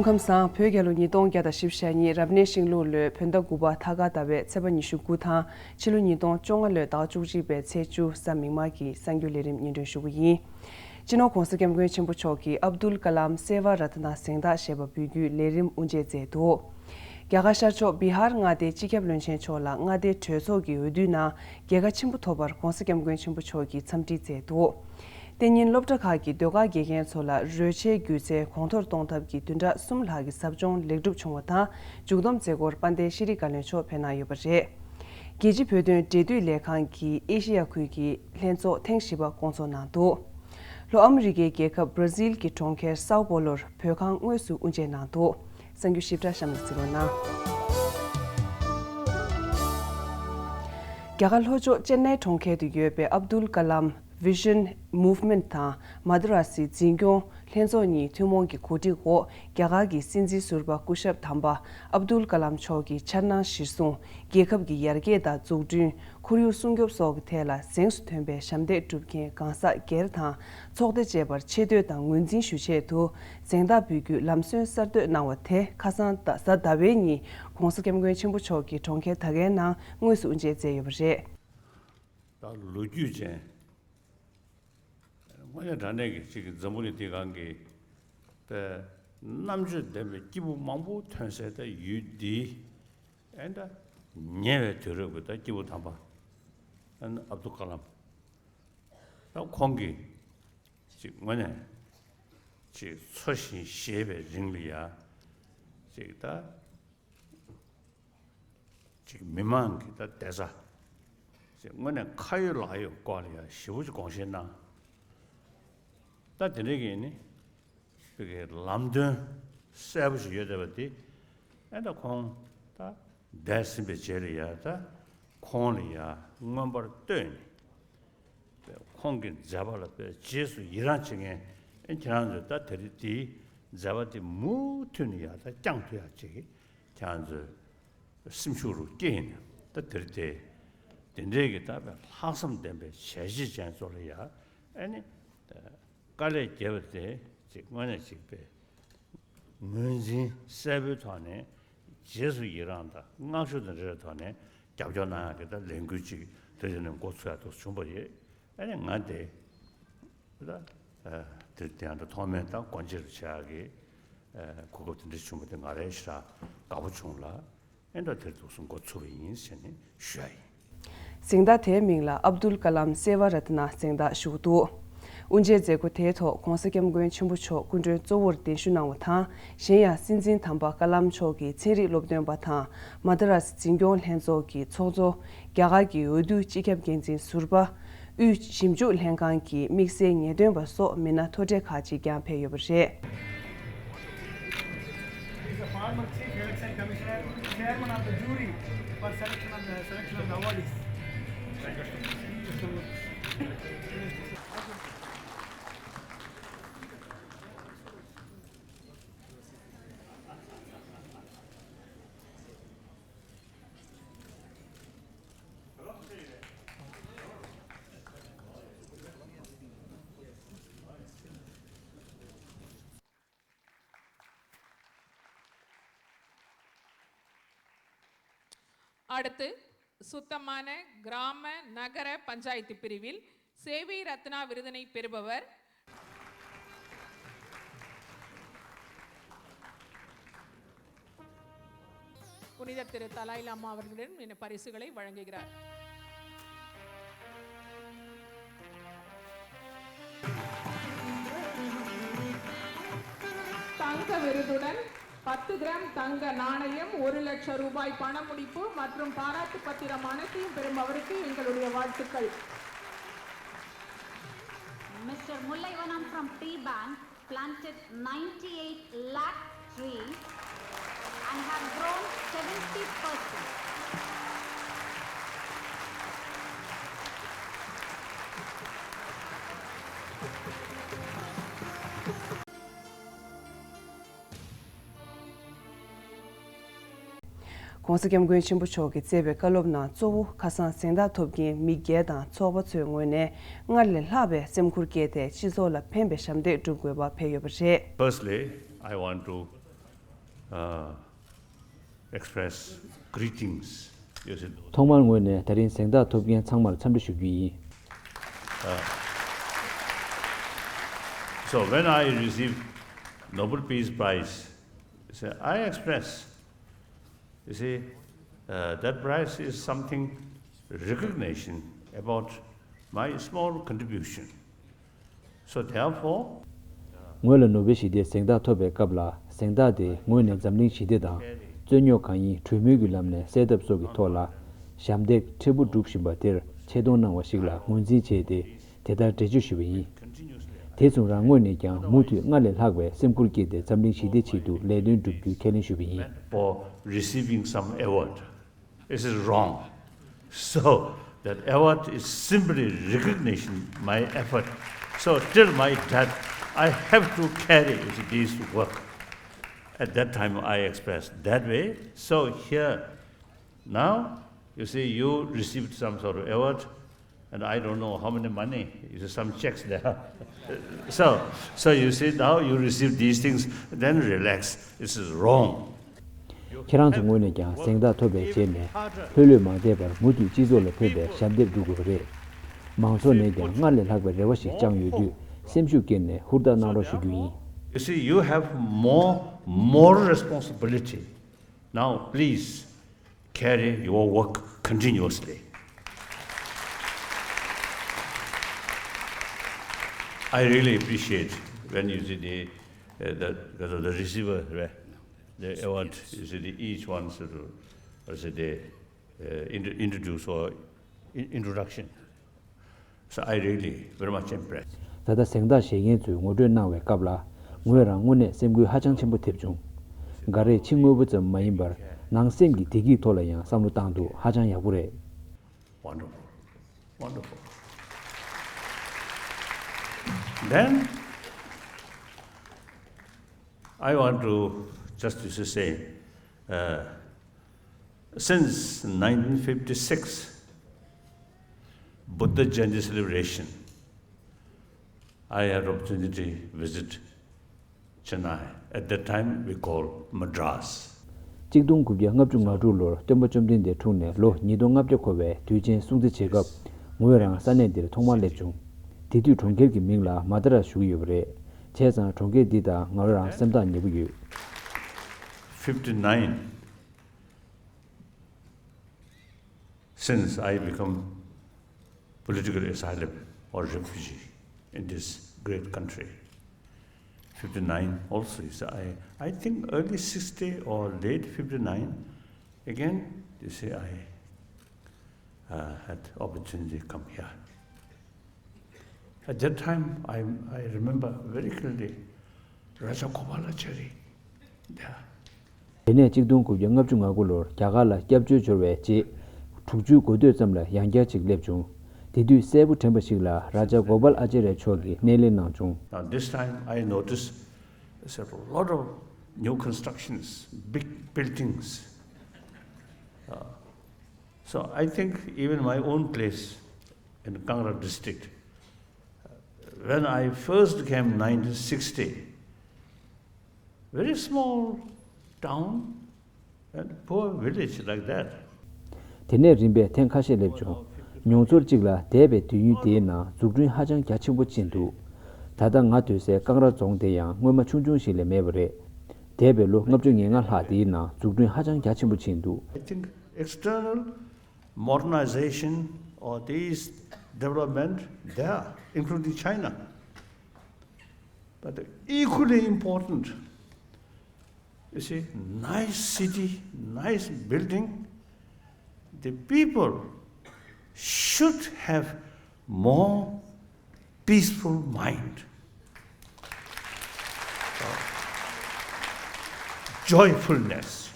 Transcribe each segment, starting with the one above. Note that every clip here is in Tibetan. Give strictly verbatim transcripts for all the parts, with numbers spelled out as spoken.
སྐུ་ཁམས་བཟང་། བོད་རྒྱལ་ལོ་ཉིས་སྟོང་བརྒྱ་དང་བཞི་བཅུ་ཞེ་གཉིས་རབ་གནས་ཤིང་ལུག་ལོའི་བོད་ཟླ་དགུ་པ་ཐ་སྐར་ཟླ་བའི་ཚེས་པ་ཉི་ཤུ་དགུ་དང་ཕྱི་ལོ་ཉིས་སྟོང་བཅོ་ལྔ་ལོའི་ཟླ་བ་བཅུ་གཅིག་པའི་ཚེས་བཅུ་གཟའ་མིག་དམར་གྱི་གསར་འགྱུར་ལས་རིམ་སྙན་སྒྲོན་ཞུ་གི་ཡིན། སྤྱི་ནོར་༧གོང་ས་༧སྐྱབས་མགོན་ཆེན་པོ་མཆོག་གིས་ཨབ་དུལ་ཀ་ལམ་སེ་ཝ་ར་ཏི་ན་གཟེངས་རྟགས་ཞེས་པ་འབུལ་རྒྱུའི་ལས་རིམ་དབུ་འབྱེད་མཛད་འདུག། རྒྱ་གར་ཤར་ཕྱོགས་བི་ཧར་མངའ་སྡེའི་སྤྱི་ཁྱབ་བློན་ཆེན་མཆོག་ལ་མངའ་སྡེའི་གྲོས་ཚོགས་ཀྱི་འོས་བསྡུའི་ནང་རྒྱལ་ཁ་ཆེན་པོ་ཐོབ་པར་༧གོང་ས་༧སྐྱབས་མགོན་ཆེན་པོ་མཆོག་གིས་འཚམས་འདྲི་མཛད་འདུག། དེ་ཉིན་སློབ་གྲྭ་ཁག་གི་ཟློས་གར་དགེ་རྒན་ཚོ་ལ་རོལ་ཆའི་སྒྱུ་རྩལ་གོང་མཐོར་གཏོང་ཐབས་ཀྱི་བདུན་ཕྲག་གསུམ་ལྷག་གི་ཟབ་སྦྱོང་ལེགས་གྲུབ་བྱུང་བ་དང་། མཇུག་བསྡོམས་མཛད་སྒོར་དཔལ་ལྡན་ཤེས་རིག་བཀའ་བློན་མཆོག་ཕེབས་གནང་ཡོད་པ་རེད། རྒྱལ་སྤྱིའི་བོད་དོན་འབྲེལ་མཐུད་ལས་ཁང་གི་ཨེ་ཤེ་ཡ་ཁུལ་གྱི་ལྷན་ཚོགས་ཐེངས་བཞི་པ་བསྐོང་ཚོགས་གནང་འདུག། ལྷོ་ཨ་མི་རི་ཀའི་རྒྱལ་ཁབ་བྷ་ར་ཟིལ་གྱི་གྲོང་ཁྱེར་སའོ་པོ་ལོར་བོད་ཁང་དངོས་སུ་དབུ་འབྱེད་གནང་འདུག། གསར་འགྱུར་ཞིབ་ཕྲ་གཤམ་ལ་གཟིགས་རོགས་གནང་། རྒྱ་གར་ལྷོ་ཕྱོགས་ཅེན་ནའི་གྲོང་ཁྱེར་དུ་ཡོད་པའི་ཨབ་དུལ་ཀ་ལམ་Vision Movement དང་མ་དུ་ར་སི་འཛིན་སྐྱོང་ལྷན་ཚོགས་གཉིས་ཐུན་མོང་གི་གོ་སྒྲིག་འོག་རྒྱ་གར་གྱི་སྲིད་འཛིན་ཟུར་པ་སྐུ་ཞབས་དམ་པ་ཨབ་དུལ་ཀ་ལམ་མཆོག་གི་འཆར་སྣང་གཞིར་བཟུང་། རྒྱལ་ཁབ་ཀྱི་ཡར་རྒྱས་དང་འཛུགས་སྐྲུན། ཁོར་ཡུག་སྲུང་སྐྱོབ་སོགས་ཀྱི་ཐད་ལ་གཟེངས་སུ་ཐོན་པའི་ཞབས་འདེགས་སྒྲུབ་མཁན་གང་ཟག་སྒེར་དང་ཚོགས་སྡེ་བཅས་པར་ཆེ་བསྟོད་དང་ངོས་འཛིན་ཞུ་ཆེད་དུ་གཟེངས་རྟགས་འབུལ་རྒྱུའི་ལམ་སྲོལ་གསར་གཏོད་གནང་བ་དེ་ཁ་སང་གཟའ་ཟླ་བའི་ཉིན་༧གོང་ས་༧སྐྱབས་མགོན་ཆེན་པོ་མཆོག་གིས་གྲོང་ཁྱེར་ད་གའི་ནང་དངོས་སུ་དབུ་འབྱེད་མཛད་ཡོད་པ་རེད། ད་ལོ་རྒྱུས་ཅན། དངོས་གནས་དྲང་གནས་ཀྱི་གཅིག་གི་འཛམ་བུ་གླིང་འདིའི་སྒང་གི་དཔེ་རྣམ་དཔྱོད་ལྡན་པའི་སྐྱེས་བུ་མང་པོ་ཐོན་སའི་ད་ཡུལ་འདིའི་ཨེ་ད་ཉེ་བའི་དུས་རབས་ཀྱི་ད་སྐྱེས་བུ་དམ་པ་ཨ་ནི་ཨབ་དུལ་ཀ་ལམ། ད་ཁོང་གིས་གཅིག་དངོས་གནས་གཅིག་འཚོ་ཞིང་གཞེས་པའི་རིང་ལ་ཡ་གཅིག་ད། ཅིག་མི་མང་གི་ད་བསྡད་ས་ཅིག་དངོས་གནས་ཁ་ཡོད་ལག་ཡོད་སྐོར་ལ་ཡང་ཞེ་པོ་ཅིག་དགོངས་བཞེས་གནང་། ད་དེ་འདྲ་གི་ནི་བོད་ཀྱི་ལམ་སྟོན་གསལ་པོ་ཞིག་ཡོད་བསྡད་པ་དེ་ཨེ་ད་ཁོང་ད་འདས་ཟིན་པའི་རྗེས་ལ་ཡང་ད་ཁོང་ལ་ཡང་མངོན་པར་བསྟོད་ནས་ཁོང་གི་མཛད་པ་ལ་དཔེ་རྗེས་སུ་ཡི་རང་བྱེད་མཁན་ཨེ་ཁྱེད་རང་ཚོས་ད་དེ་རིང་དེའི་མཛད་པ་དེ་མུ་མཐུད་ནས་ཡང་ད་བསྐྱངས་ཐུབ་ཡག་ཅིག་ཁྱེད་རང་ཚོས། སེམས་ཤུགས་རུ་སྐྱེས་ནས་ད་དེར་དེ་དེ་འདྲའི་གི་ད་བའི་ལྷག་བསམ་ལྡན་པའི་བྱས་རྗེས་ཅན་ཚོ་ལ་ཡ་ཨ་ནི་དཀའ་ལས་བརྒྱབ་པ་དེ་ཅིག་དངོས་གནས་ཅིག་པའི་ངོས་འཛིན་གསལ་པོའི་ཐོག་ནས་རྗེས་སུ་ཡི་རང་དང་བསྔགས་བརྗོད་དང་འབྲེལ་བའི་ཐོག་ནས་རྒྱབ་སྐྱོར་གནང་ཡག་གི་ད་ལས་འགུལ་ཅིག་དེ་དེ་ནས་འགོ་ཚུགས་ཡག་ཐུགས་བྱུང་པ་རེད། ཨ་ནི་ང་དེ། ད་དེ་དེ་ཡང་ད་ཐོག་མའི་ད་སྒོ་འབྱེད་རུ་བྱ་གི་གོ་སྐབས་དེ་འདྲ་བྱུང་བ་དེ་ང་རང་ཞེ་དྲག་དགའ་པོ་བྱུང་ལ་ཨེ་འདྲ་དེར་འདུག་སེ་འགོ་ཚུགས་པ་ཡིན་ཟེར་ནས་ཞུ་ཡ་ཡིན། གཟེངས་རྟགས་དེའི་མིང་ལ་ཨབ་དུལ་ཀ་ལམ་སེ་ཝ་ར་ཏི་ན་གཟེངས་རྟགས་ཞུ་གི་འདུག། དབུ་འབྱེད་མཛད་སྒོ་དེའི་ཐོག་༧གོང་ས་༧སྐྱབས་མགོན་ཆེན་པོ་མཆོག་སྐུ་མགྲོན་གཙོ་བོར་གདན་ཞུ་གནང་བ་དང་། གཞན་ཡང་སྲིད་འཛིན་དམ་པ་ཀ་ལམ་མཆོག་གི་ཚན་རིག་སློབ་སྟོན་པ་དང་མ་དི་ར་སི་འཛིན་སྐྱོང་ལྷན་ཚོགས་ཀྱི་ཚོགས་གཙོ། རྒྱ་གར་གྱི་འོས་བསྡུ་སྤྱི་ཁྱབ་འགན་འཛིན་ཟུར་པ། དབུས་ཞིབ་འཇུག་ལྷན་ཁང་གི་དམིགས་བསལ་ངེས་སྟོན་པ་སོགས་མི་སྣ་མཐོ་གྲས་ཁག་ཅིག་ཀྱང་ཕེབས་ཡོད་པ་རེད། He is a former Chief Election Commissioner, Chairman of the Jury for selection of the, selection of the awardees. அடுத்து, சுத்தமான கிராம நகர பஞ்சாயத்து பிரிவில் சேவை ரத்னா விருதினை பெறுபவர் புனித திரு தலாய் லாமா அவர்களிடம் இந்த பரிசுகளை வழங்குகிறார். தங்க விருதுடன் பத்து கிராம் தங்க நாணயம், ஒரு லட்சம் ரூபாய் பண முடிப்பு மற்றும் பாராட்டு பத்திரம் அனைத்தையும் பெறும் அவருக்கு எங்களுடைய வாழ்த்துக்கள். Mister Mullaivanam from Tea Bank planted ninety-eight lakh trees and have grown seventy percent. ྋགོང་ས་ྋསྐྱབས་མགོན་ཆེན་པོ་མཆོག་གིས་བསྩལ་བའི་བཀའ་སློབ་ནང་གཙོ་བོ་ཁ་སང་གཟེངས་རྟགས་ཐོབ་མཁན་མི་སྒེར་དང་ཚོགས་པ་ཚོའི་ངོས་ནས་སྔར་ལས་ལྷག་པའི་སེམས་ཁུར་བསྐྱེད་དེ་སྤྱི་ཚོགས་ལ་ཕན་པའི་ཞབས་འདེགས་སྒྲུབ་དགོས་པ་ཕེབས་ཡོད་པ་རེད། Firstly, I want to uh, express greetings. You see, ཐོག་མར་ངོས་ནས་ད་རིང་གཟེངས་རྟགས་ཐོབ་མཁན་ཚང་མར་འཚམས་འདྲི་ཞུ་རྒྱུ་ཡིན། So when I received Nobel Peace Prize, say, I express, you see, uh, that prize is something recognition about my small contribution. So therefore, ངོས་ལ་ནོ་བེལ་ཞི་བདེའི་གཟེངས་རྟགས་ཐོབ་པའི་སྐབས་ལ། གཟེངས་རྟགས་དེ་ངོས་ནས་འཛམ་གླིང་ཞི་བདེ་དང་རྩོད་རྙོག་གང་ཡིན་གྲོས་མོལ་གྱི་ལམ་ནས་སེལ་ཐབས་སོགས་ཀྱི་ཐོག་ལ་ཞབས་འདེགས་མཁྲེགས་པོ་སྒྲུབ་བཞིན་པ་དེར་ཆེ་མཐོང་གནང་བ་ཞིག་ལ་ངོས་འཛིན་བྱས་ཏེ། དེ་ལྟར་འགྲེལ་བརྗོད་ཞུས་པ་ཡིན། དེ་མཚུངས་རང་ངོས་ནས་ཀྱང་མུ་མཐུད་སྔར་ལས་ལྷག་པའི་སེམས་ཁུར་བསྐྱེད་དེ་འཛམ་གླིང་ཞི་བདེའི་ཆེད་དུ་ལས་དོན་བསྒྲུབ་རྒྱུའི་ཁས་ལེན་ཞུས་པ་ཡིན། For receiving some award. This is wrong. So that award is simply recognition my effort. So till my death, I have to carry this work. At that time, I expressed that way. So here, now, you see, you received some sort of award, and I don't know how many money, you see, some checks there. So, so you see, now you receive these things, then relax. This is wrong. ཁྱེད་རང་ཚོ་ངོས་ནས་ཀྱང་གཟེངས་རྟགས་ཐོབ་པའི་རྗེས་ནས་ལྷོད་ལྷོད་མ་བསྡད་པར་མུ་མཐུད་སྤྱི་ཚོགས་ལ་ཕན་པའི་ཞབས་འདེགས་སྒྲུབ་དགོས་པ་རེད། མང་ཚོགས་ནས་ཀྱང་སྔར་ལས་ལྷག་པའི་རེ་བ་ཞིག་བཅངས་ཡོད་དུས་སེམས་ཤུགས་བསྐྱེད་ནས་ཧུར་ཐག་གནང་རོགས་ཞུ་རྒྱུ་ཡིན། You see, you have more, more responsibility. Now, please carry your work continuously. I really appreciate when you see the, uh, the, the, the receiver, right? The award, you see, the, each one should, uh, say the, uh, intro- introduce or in- introduction. So I really very much impressed. ད་ལྟ་གཟེངས་རྟགས་བཞེས་མཁན་ཚོས་ངོ་སྤྲོད་གནང་བའི་སྐབས་ལ། ངོས་རང་དངོས་གནས་སེམས་འགུལ་ཧ་ཅང་ཆེན་པོ་ཐེབས་བྱུང་། འགའ་རེས་ཕྱི་དངོས་པོ་ཙམ་མ་ཡིན་པར་ནང་སེམས་ཀྱི་བདེ་སྐྱིད་ཐོག་ལ་ཡང་བསམ་བློ་བཏང་འདུག་ཧ་ཅང་ཡག་པོ་རེད། Wonderful. Wonderful. Then I want to just to say, uh, since nineteen fifty-six, Buddha Jayanti celebration, I had opportunity to visit Chennai. At that time, we call Madras. གཅིག་སྟོང་དགུ་བརྒྱ་ལྔ་བཅུ་ང་དྲུག་ལོར་སྟོན་པ་བཅོམ་ལྡན་འདས་འཁྲུངས་ནས་ལོ་ཉིས་སྟོང་ལྔ་བརྒྱ་འཁོར་བའི་དུས་ཆེན་སྲུང་བརྩི་བྱེད་སྐབས། ངོས་རང་ས་གནས་འདིར་ཐོག་མར་སླེབས་བྱུང་། དེ་དུས་གྲོང་ཁྱེར་གྱི་མིང་ལ་མ་དྷ་ར་ཞུ་གི་ཡོད་པ་རེད། བྱས་ཙང་གྲོང་ཁྱེར་འདི་དང་ངོས་རང་སེམས་ཐག་ཉེ་པོ་ཡོད། Fifty-nine, since I become political asylum or refugee in this great country. Fifty-nine also is, I, I think early sixty or late fifty-nine, again, you see, I, uh, had opportunity to come here. At that time, I, I remember very clearly Raja Gopalachari there. དེ་ནས་གཅིག་སྟོང་དགུ་བརྒྱ་ལྔ་བཅུ་ང་དགུ་ལོར་རྒྱ་གར་ལ་སྐྱབས་བཅོལ་འབྱོར་བའི་རྗེས། དྲུག་ཅུའི་འགོ་སྟོད་ཙམ་ལ་ཡང་བསྐྱར་ཅིག་སླེབས་བྱུང་། དེ་དུས་སྲས་པོ་དྲན་པ་ཞིག་ལ་རཱ་ཇཱ་གོ་པཱལ་ཨ་ཅཱརྱ་མཆོག་གིས་སྣེ་ལེན་གནང་བྱུང་། Now, this time I noticed there's a lot of new constructions, big buildings. Uh, so I think even my own place in Kangra district, when I first came nineteen sixty, very small town and poor village like that. དེ་ནས་རིམ་པས་ཐེངས་ཁ་ཤས་སླེབས་བྱུང་། མྱོང་ཚོར་གཅིག་ལ་འདས་པའི་དུས་ཡུན་དེའི་ནང་འཛུགས་སྐྲུན་ཧ་ཅང་རྒྱ་ཆེན་པོ་ཕྱིན་འདུག་ད་ལྟ་ང་སྡོད་སའི་ཀང་ར་རྫོང་དེ་ཡང་སྔོན་མ་ཆུང་ཆུང་ཞིག་ལས་མེད་པ་རེད། འདས་པའི་ལོ་ལྔ་བཅུ་ང་ལྔ་ལྷག་དེའི་ནང་འཛུགས་སྐྲུན་ཧ་ཅང་རྒྱ་ཆེན་པོ་ཕྱིན་འདུག I think external modernization or these there, including China. But equally important, you see, nice city, nice building, the people should have more peaceful mind, joyfulness.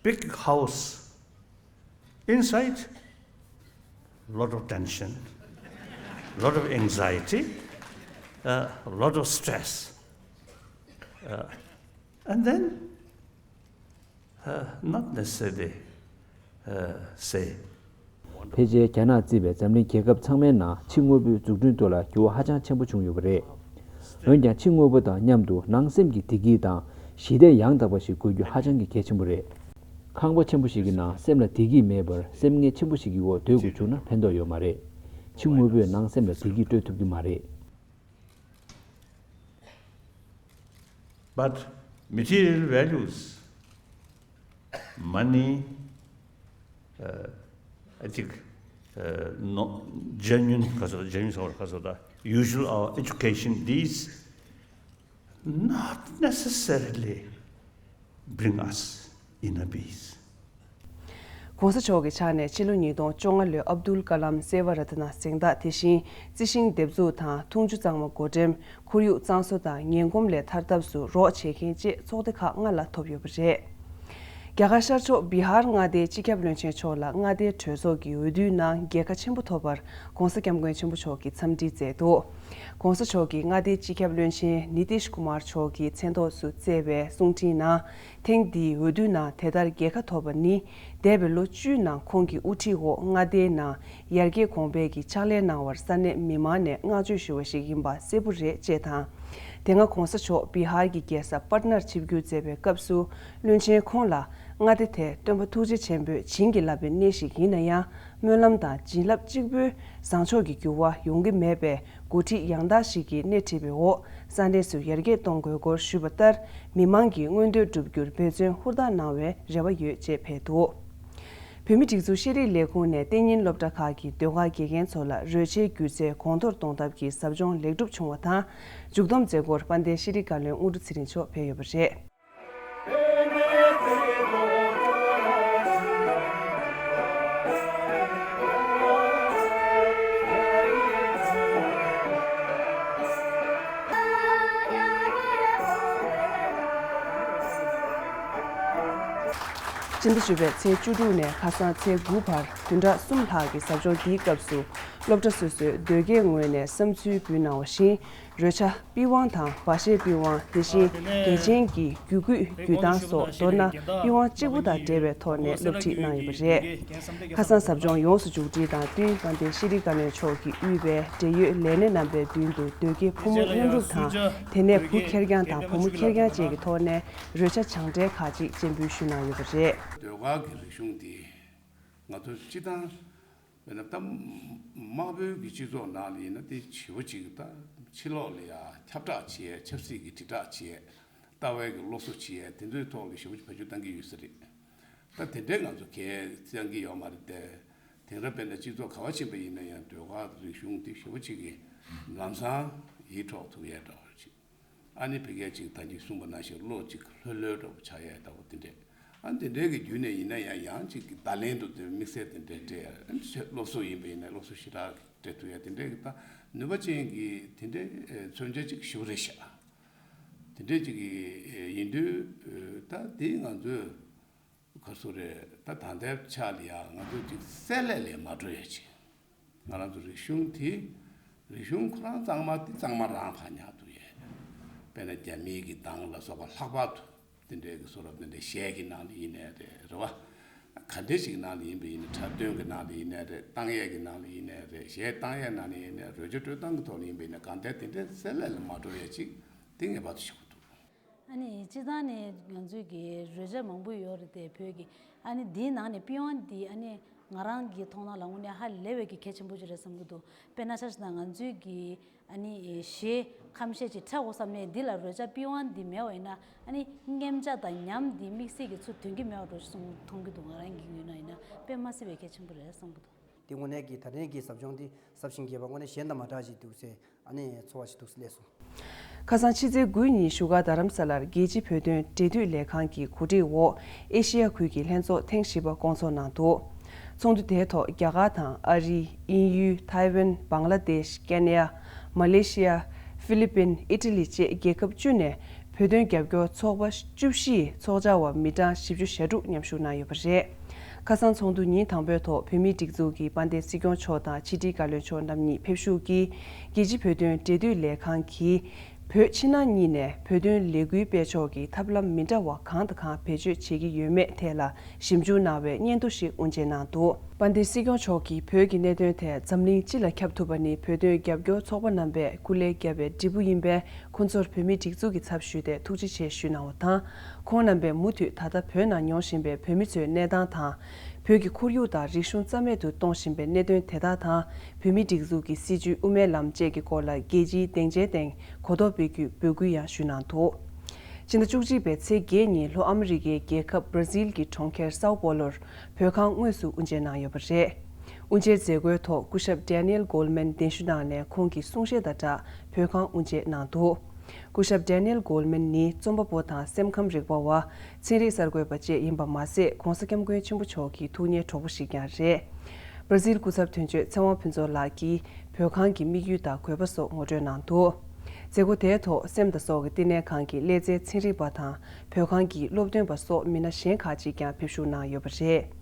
Big house, inside, lot of tension, lot of anxiety, uh, lot of stress. Uh, and then, uh, not necessarily, uh, say, ཕལ་ཆེར་རྒྱ་ནག་གཙོས་པའི་འཛམ་གླིང་རྒྱལ་ཁབ་ཚང་མའི་ནང་ཕྱི་དངོས་པོའི་འཛུགས་སྐྲུན་ཐོག་ལ་འགྱུར་བ་ཧ་ཅང་ཆེན་པོ་བྱུང་ཡོད་པ་རེད། འོན་ཀྱང་ཕྱི་དངོས་པོ་དང་མཉམ་དུ་ནང་སེམས་ཀྱི་བདེ་སྐྱིད་དང་ ཞི་བདེ་ཡང་དག་པ་ཞིག་དགོས་རྒྱུ་ཧ་ཅང་གི་གལ་ཆེན་པོ་རེད། ཁང་པ་ཆེན་པོ་ཞིག་གི་ནང་སེམས་ལ་བདེ་སྐྱིད་མེད་པར་སེམས་ངལ་ཆེན་པོ་ཞིག་གི་འོག་སྡོད་དགོས་བྱུང་ན་ཕན་ཐོགས་ཡོད་མ་རེད། ཕྱི་དངོས་པོས་ནང་སེམས་ལ་བདེ་སྐྱིད་སྤྲོད་ཐུབ་ཀྱི་མ་རེད། But material values, money, uh, I think, uh, no, genuine, genuine, usual, our education, these not necessarily bring us inner peace. ༧གོང་ས་མཆོག་གི་ཕྱག་ནས་ཕྱི་ལོ་ཉིས་སྟོང་བཅོ་ལྔ་ལོའི་ཨབ་དུལ་ཀ་ལམ་སེ་བ་ར་ཏི་ན་གཟེངས་རྟགས་དེ་བཞིན་རྩི་ཤིང་འདེབས་འཛུགས་དང་འཐུང་ཆུ་གཙང་མ་བགོ་འགྲེམས། ཁོར་ཡུག་གཙང་བཟོ་དང་ངན་གོམས་ལས་ཐར་ཐབས་སུ་རོགས་བྱེད་མཁན་བཅས་ཚོགས་སྡེ་ཁག་ལྔ་ལ་ཐོབ་ཡོད་པ་རེད། རྒྱ་གར་ཤར་ཕྱོགས་བི་ཧར་མངའ་སྡེའི་སྤྱི་ཁྱབ་བློན་ཆེན་མཆོག་ལ་མངའ་སྡེའི་གྲོས་ཚོགས་ཀྱི་འོས་བསྡུའི་ནང་རྒྱལ་ཁ་ཆེན་པོ་ཐོབ་པར་༧གོང་ས་༧སྐྱབས་མགོན་ཆེན་པོ་མཆོག་གིས་འཚམས་འདྲི་མཛད་འདུག ༧གོང་ས་མཆོག་གིས་མངའ་སྡེའི་སྤྱི་ཁྱབ་བློན་ཆེན་ནི་ཏིཤ་ཀུ་མར་མཆོག་གི་མཚན་ཐོག་ཏུ་བསྩལ་བའི་གསུང་འཕྲིན་ནང་། ཐེངས་འདིའི་འོས་བསྡུའི་ནང་དེ་ལྟར་རྒྱལ་ཁ་ཐོབ་པ་ནི། འདས་པའི་ལོ་བཅུའི་ནང་ཁོང་གི་དབུ་ཁྲིད་འོག་མངའ་སྡེའི་ནང་ཡར་རྒྱས་གོང་འཕེལ་གྱི་ཕྱག་ལས་གནང་བར་ས་གནས་མི་མང་ནས་བསྔགས་བརྗོད་ཞུ་བ་ཞིག་ཡིན་པ་གསལ་པོ་རེད་ཅེས་དང་། དེ་སྔ་༧གོང་ས་མཆོག་བི་ཧར་གྱི་རྒྱལ་ས་པཊ་ནར་ཆིབས་བསྒྱུར་མཛད་པའི་སྐབས་སུ། བློན་ཆེན་ཁོང་ལ་མངའ་སྡེ་དེ་སྟོན་པ་ཐུགས་རྗེ་ཆེན་པོས་བྱིན་གྱིས་བརླབས་པའི་གནས་ཤིག་ཡིན་ན་ཡང་། སྨོན་ལམ་དང་བྱིན་རླབས་གཅིག་པུས་བཟང་ཕྱོགས་ཀྱི་འགྱུར་བ་ཡོང་གི་མེད་པས། འགོ་ཁྲིད་ཡང་དག་ཞིག་གིས་སྣེ་ཁྲིད་པའི་འོག་ས་གནས་སུ་ཡར་རྒྱས་གཏོང་དགོས་སྐོར་ཞུས་པ་ལྟར། མི་མང་གི་མངོན་འདོད་བསྒྲུབ་རྒྱུར་འབད་བརྩོན་ཧུར་ཐག་གནང་བའི་རེ་བ་ཡོད་ཅེས་སྤེལ་འདུག་བོད་མིའི་སྒྲིག་འཛུགས་ཤེས་རིག་ལས་ཁུངས་ནས་གཏན་ཉིན་སློབ་གྲྭ་ཁག་གི་ཟློས་གར་དགེ་རྒན་ཚོ་ལ་རོལ་ཆའི་སྒྱུ་རྩལ་གོང་མཐོར་གཏོང་ཐབས་ཀྱི་ཟབ་སྦྱོང་ལེགས་གྲུབ་བྱུང་བ་དང་། མཇུག་བསྡོམས་མཛད་སྒོར་དཔལ་ལྡན་ཤེས་རིག་བཀའ་བློན་དངོས་གྲུབ་ཚེ་རིང་མཆོག་ཕེབས་ཡོད་པ་རེད། སྤྱི་ཟླ་བཅུ་པའི་ཚེས་བཅུ་དྲུག་ནས་ཁ་སང་ཚེས་དགུ་བར་བདུན་ཕྲག་གསུམ་ལྷག་གི་ཟབ་སྦྱོང་འདིའི་སྐབས་སུ། སློབ་གྲྭ་སོ་སོའི་ཟློས་དགེའི་ངོས་ནས་བསམ་ཚུལ་འབུལ་གནང་བ་བཞིན། རོལ་ཆ་པི་ཝང་དང་འབའ་ཞའི་པི་ཝང་། དེ་བཞིན་རྒྱལ་ཆེན་གྱི་རྒྱུད་སྐུད་རྒྱུད་ཐང་སོགས། མདོར་ན་པི་ཝང་གཅིག་པུ་དང་འབྲེལ་བའི་ཐོག་ནས་སློབ་ཁྲིད་གནང་ཡོད་པ་རེད། ཁ་སང་ཟབ་སྦྱོང་ཡོངས་སུ་མཇུག་སྒྲིལ་དང་བསྟུན། དཔལ་ལྡན་ཤེས་རིག་བཀའ་བློན་མཆོག་གིས་དབུས་པའི་འབྲེལ་ཡོད་ལས་སྣེ་རྣམ་པའི་མདུན་དུ་ཟློས་དགེ་ཕོ་མོ་མཉམ་རུབ་དང་། དེ་ནས་བུ་ཁེར་རྐྱང་དང་བུ་མོ་ཁེར་རྐྱང་བཅས་ཀྱི་ཐོག་ནས་རོལ་ཆ་སྦྱང་འབྲས་ཁག་ཅིག་སྤྱན་འབུལ་ཞུས་གནང་ཡོད་པ་རེད། ཟློས་གར་གྱི་རིག་གཞུང་དེ་ང་ཚོ་སྤྱི་བཏང་། དཔེར་ན་ད་དམར་པོའི་གི་སྤྱི་ཚོགས་ནང་ལ་ཡིན་ན་དེ་ཞེ་པོ་ཅིག་ད་ཕྱི་ལོགས་ལ་ཡ་ཁྱབ་བསྒྲགས་བྱེད་ཡས། ཆབ་སྲིད་ཀྱི་དྲིལ་བསྒྲགས་བྱེད་ཡས། ལྟ་བའི་གི་སློབ་གསོ་བྱེད་ཡས། དེ་ཚོའི་ཐོག་ལ་ཞེ་པོ་ཅིག་བེད་སྤྱོད་གཏང་གི་ཡོད་ས་རེད། ད་དེ་འདྲའི་ང་ཚོ་གལ་གཏང་གི་ཡོད་མ་རེད་དེ། དེང་རབས་དཔེར་ན་སྤྱི་ཚོགས་ག་པར་ཕྱིན་པ་ཡིན་ན་ཡང་ཟློས་གར་རིག་གཞུང་དེ་ཞེ་པོ་ཅིག་གི་ལམ་སང་ཡིད་འཕྲོག་ཐུབ་ཡས་འདྲ་བོ་ཅིག་ཨ་ནི་ཕ་གིར་ཅིག་ད་གིན་གསུངས་པ་ནང་བཞིན་བློ་ཅིག་ལྷོད་ལྷོད་འདྲ་བོ་ཆགས་ཡས་འདྲ་བོ་དེ་འདྲས། ཨ་ནི་དེ་འདྲས་ཀྱི་བརྒྱུད་ནས་ཡིན་ན་ཡང་ཡང་ཅིག་གི་བརྡ་ལན་དུ་དེ་དམིགས་བསལ་དེ་འདྲས་སྤྲད་ཡ། ཨ་ནི་སློབ་གསོ་ཡིན་པ་ཡིན་ན་སློབ་གསོ་ཞེ་དྲག་སྤྲད་ཐུབ་ཡ་དེ་འདྲས་ཀྱི་ད་ནུས་པ་ཅན་གྱི་དེ་འདྲས་མཚོན་ཆ་ཅིག་ཞུ་རེད་ཤག་དེ་འདྲས་ཅིག་གི་ཡིན་དུས་ད་དེ་ང་ཚོས། ག་སུ་རེད། ད་ད་ལྟའི་ཆ་ལ་ཡང་ང་ཚོ་ཅིག་བསྲེ་ལྷད་ལས་མ་འགྲོ་ཡ་ཅིག་ང་རང་ཚོ་རིག་གཞུང་དེ། རིག་གཞུང་ཁོ་རང་གཙང་མ་དེ་གཙང་མ་རང་ཕར་ཉར་ཐུབ་ཡས། དཔེར་ན་རྒྱ་མིའི་གི་གདངས་ལ་སོགས་པ་ལྷག་པར་དུ་དེ་འདྲའི་གི་གསུང་རབ་དེ་འདྲའི་གཞས་ཀྱི་ནང་ལ་ཡིན་ནའི་རེད། རེད་བ། ག་འདྲའི་ཞིག་ནང་ལ་ཡིན་པ་ཡིན་ན། འཁྲབ་སྟོན་གྱི་ནང་ལ་ཡིན་ནའི་རེད། གཏང་ཡས་ཀྱི་ནང་ལ་ཡིན་ནའི་རེད། གཞས་གཏང་ཡས་ནང་ལ་ཡིན་ནའི་རེད། རོལ་ཆ་དཀྲོལ་སྟངས་ཀྱི་ཐོག་ལ་ཡིན་པ་ཡིན་ན་གང་ལྟར་དེ་འདྲའི་བསྲེ་ལྷད་ལ་མ་འགྲོ་ཡ་ཅིག་དེ་ངེས་པར་དུ་ཞུ་དགོས་འདུག་ཨ་ནི་སྤྱིར་བཏང་ནས་ང་ཚོའི་གི་རོལ་ཆ་མང་པོ་ཡོད་རེད་དེ་བོད་ཀྱི། ཨ་ནི་འདིའི་ནང་ནས་པི་ཝང་འདི་ཨ་ནི་ང་རང་གི་མཐོང་སྣང་ལ་དངོས་གནས་ཧ་ལས་པའི་གི་གལ་ཆེན་པོ་ཅིག་རེད་བསམ་གྱི་འདུག་དཔེར་ན་ཆ་བཞག་ན་ང་ཚོའི་གི་ཨ་ནི་གཞས་ཁམས་གཞས་ཅིག་འཁྲབ་དགོས་བསམ་ནས་འདི་ལ་རོལ་ཆ་པི་ཝང་འདི་མེད་པ་ཡིན་ན་ཨ་ནི་མཉེན་ཆ་དང་ཉམས་འདི་དམིགས་བསལ་གྱི་ཚུར་ཐོན་གྱི་མེད་པ་འདྲ་ཞིག་མཐོང་གི་འདུག་ང་རང་གི་ངོས་ནས་ཡིན་ན་དཔེ་མ་སྲིད་པའི་གལ་ཆེན་པོ་རེད་བསམ་གྱི་འདུག་དེ་དངོས་གནས་ཀྱི་ད་ཐེངས་ཀྱི་ཟབ་སྦྱོང་འདི་ཟབ་ཞིང་རྒྱས་པ་དངོས་གནས་གཞན་དང་མ་འདྲ་ཞིག་འདུག་ཟེར། ཨ་ནི་ཚོར་བ་ཞིག་འདུག་སླེབས་སོང་། ཁ་སང་ཕྱི་ཚེས་དགུའི་ཉིན་བཞུགས་སྒར་རྡ་རམ་ས་ལར་རྒྱལ་སྤྱིའི་བོད་དོན་འབྲེལ་མཐུད་ལས་ཁང་གི་གོ་སྒྲིག་འོག་ཨེ་ཤེ་ཡ་ཁུལ་གྱི་ལྷན་ཚོགས་ཐེངས་བཞི་པ་བསྐོང་ཚོགས་གནང་འདུག་ཚོགས་འདུ་དེའི་ཐོག་རྒྱ་གར་དང་ཨ་རི། དབྱིན་ཡུལ། ཐའེ་ཝན། བང་ལ་དེཤ། ཀེན་ཡ། མ་ལེ་ཤི་ཡ། ཧྥི་ལི་པིན། ཨི་ཊ་ལི་བཅས་རྒྱལ་ཁབ་བཅུ་ནས་བོད་དོན་རྒྱབ་སྐྱོར་ཚོགས་པ་བཅུ་བཞིའི་ཚོགས་བཅར་བ་མི་གྲངས་བཞི་བཅུ་ཞེ་དྲུག་མཉམ་ཞུགས་གནང་ཡོད་པ་རེད། ཁ་སང་ཚོགས་འདུ་ཉིན་དང་པོའི་ཐོག་བོད་མིའི་སྒྲིག་འཛུགས་ཀྱི་དཔལ་ལྡན་སྲིད་སྐྱོང་མཆོག་དང་ཕྱི་དྲིལ་བཀའ་བློན་མཆོག་རྣམ་གཉིས་ཕེབས་བཞུགས་ཀྱིས་རྒྱལ་སྤྱིའི་བོད་དོན་འབྲེལ་མཐུད་ལས་ཁང་གིས་བོད་ཕྱི་ནང་གཉིས་ནས་བོད་དོན་ལས་འགུལ་སྤེལ་ཕྱོགས་ཀྱི་ཐབས་ལམ་མི་འདྲ་བ་གང་དང་གང་བེད་སྤྱོད་བྱེད་ཀྱི་ཡོད་མེད་ཐད་ལ་ཞིབ་འཇུག་གནང་བའི་སྙན་ཐོ་ཞིག་དབུ་འབྱེད་གནང་འདུག་དཔལ་ལྡན་སྲིད་སྐྱོང་མཆོག་གིས་བོད་ཀྱི་གནད་དོན་ཐད་འཛམ་གླིང་སྤྱི་ལ་ཁྱབ་ཐུབ་པ་ནི་བོད་དོན་རྒྱབ་སྐྱོར་ཚོགས་པ་རྣམ་པས་སྐུ་ལས་བརྒྱབ་པའི་འབྲས་བུ་ཡིན་པས། ཁོང་ཚོར་བོད་མིའི་སྒྲིག་འཛུགས་ཀྱི་ཚབ་ཞུས་ཏེ་ཐུགས་རྗེ་ཆེ་ཞུས་གནང་བ་དང་། ཁོང་རྣམ་པས་མུ་མཐུད་ད་ལྟ་བོད་ནང་མྱོང་བཞིན་པའི་བོད་མི་ཚོའི་གནས་སྟངས་དང་། བོད་ཀྱི་ཁོར་ཡུག་དང་རིག་གཞུང་རྩ་མེད་དུ་གཏོང་བཞིན་པའི་གནད་དོན་དེ་དག་དང་། བོད་མིའི་སྒྲིག་འཛུགས་ཀྱི་སྲིད་བྱུས་དབུ་མའི་ལམ་བཅས་ཀྱི་སྐོར་ལ་རྒྱལ་སྤྱིའི་སྡིངས་ཆའི་སྟེང་གོ་རྟོགས་སྤེལ་རྒྱུའི་འབོད་སྐུལ་ཡང་ཞུས་གནང་འདུག་ཕྱི་ཟླ་བཅུ་གཅིག་པའི་ཚེས་བརྒྱད་ཉིན་ལྷོ་ཨ་མི་རི་ཀའི་རྒྱལ་ཁབ་བྷར་ཛིལ་གྱི་གྲོང་ཁྱེར་སའོ་པོ་ལོར་བོད་ཁང་དངོས་སུ་དབུ་འབྱེད་གནང་ཡོད་པ་རེད། དབུ་འབྱེད་མཛད་སྒོའི་ཐོག་སྐུ་ཞབས་Daniel Goleman གདན་ཞུ་གནང་ནས་ཁོང་གི་གསུང་བཤད་དང་སྦྲགས་བོད་ཁང་དབུ་འབྱེད་གནང་འདུག་སྐུ་ཞབས་Daniel Goleman ནི་རྩོམ་པ་པོ་དང་སེམས་ཁམས་རིག་པ་བ། ཚན་རིག་གསར་འགོད་པ་བཅས་ཡིན་པ་མ་ཟད། ༸གོང་ས་༸སྐྱབས་མགོན་ཆེན་པོ་མཆོག་གི་ཐུགས་མཉེས་གྲོགས་པོ་ཞིག་ཀྱང་རེད། བྷར་ཛིལ་སྐུ་ཚབ་དོན་གཅོད་ཚེ་དབང་ཕུན་ཚོགས་ལགས་ཀྱིས་བོད་ཁང་གི་དམིགས་ཡུལ་དང་དགོས་པ་སོགས་ངོ་སྤྲོད་གནང་འདུག་མཛད་སྒོ་དེའི་ཐོག་སེམས་དང་སྲོག་གི་བསྟི་གནས་ཁང་གི་ཀླད་རྩའི་ཚན་རིག་པ་དང་། བོད་ཁང་གི་སློབ་སྟོན་པ་སོགས་མི་སྣ་གཞན་ཁག་ཅིག་ཀྱང་ཕེབས་ཞུགས་གནང་ཡོད་པ་རེད།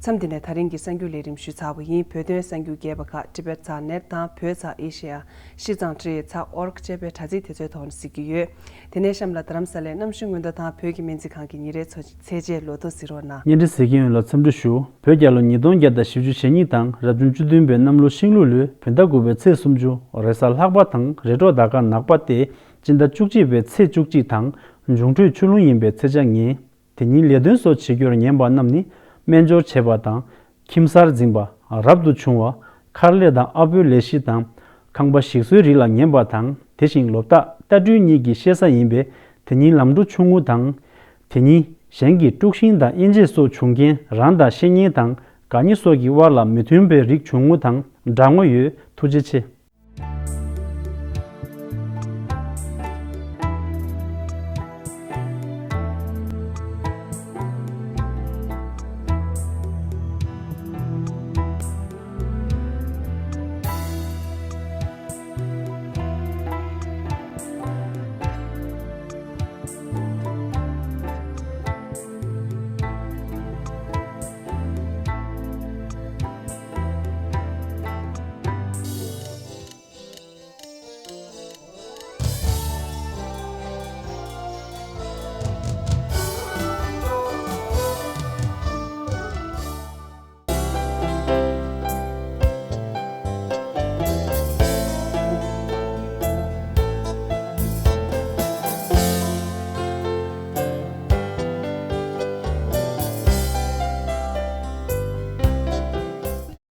མཚམས་འདི་ནས་ད་རིང་གི་གསར་འགྱུར་ལས་རིམ་ཞུས་ཚར་བ་ཡིན། བོད་དོན་གསར་འགྱུར་རྒྱས་པ་ཁག་Tibet Thar Net དང་བོད་ཚ་Asia Shitsang Tree Thar Org བཅས་པའི་དྲ་ཚིགས་དེ་ཚོའི་ཐོག་ནས་གཟིགས་ཀྱི་ཡོད། དེ་ནས་གཤམ་ལ་རྡ་རམ་ས་ལའི་གནམ་གཤིས་སྔོན་བརྡ་དང་བོད་ཀྱི་སྨན་རྩིས་ཁང་གི་ཉིན་རེའི་ཚོ་ཚད་ཆེད་ལོ་ཐོ་གཟིགས་རོགས་གནང་། བརྙན་འཕྲིན་གཟིགས་མཁན་ཡོངས་ལ་འཚམས་འདྲི་ཞུ། བོད་རྒྱལ་ལོ་ཉིས་སྟོང་བརྒྱ་དང་བཞི་བཅུ་ཞེ་གཉིས་དང་རབ་བྱུང་བཅུ་བདུན་པའི་གནམ་ལོ་ཤིང་ལུག་ལོའི་བོད་ཟླ་དགུ་པའི་ཚེས་སུམ་ཅུ། རེས་གཟའ་ལྷག་པ་དང་རེས་གྲོགས་ཟླ་སྐར་ནག་པ་སྟེ། སྤྱི་ཟླ་བཅུ་གཅིག་པའི་ཚེས་བཅུ་གཅིག་དང་འབྱུང་འཕྲོད་ཆུ་རླུང་ཡིན་པའི་ཚེས་ཆ་ལྔ། དེ་ཉིན་ལས་དོན་སོགས་བྱེད་རྒྱུར་ཉན་པ་རྣམས་ནི། སྨན་སྦྱོར་བྱེད་པ་དང་། ཁྱིམ་གསར་འཛིན་པ། རབ་ཏུ་བྱུང་བ། མཁར་ལས་དང་ཨ་ཕོའི་ལས་གཞི་དང་། ཁང་པ་ཞིག་གསོའི་རིགས་ལ་ཉན་པ་དང་། དེ་བཞིན་ལོ་རྟགས་རྟ་སྦྲུལ་གཉིས་ཀྱི་བཤད་ས་ཡིན་པས། དེ་ཉིན་ལམ་འགྲོ་ཆུང་ངུ་དང་། དེ་ཉིན་གཞན་གྱི་དཀྲུག་ཤིང་དང་དབྱེ་འབྱེད་སོགས་བྱུང་རྐྱེན་རང་དང་བཤེས་གཉེན་དང་དགའ་ཉེ་སོགས་ཀྱི་དབར་ལ་མི་མཐུན་པའི་རིགས་བྱུང་ངུ་དང་འདྲ་ངོ་ཡོད། ཐུགས་རྗེ་ཆེ།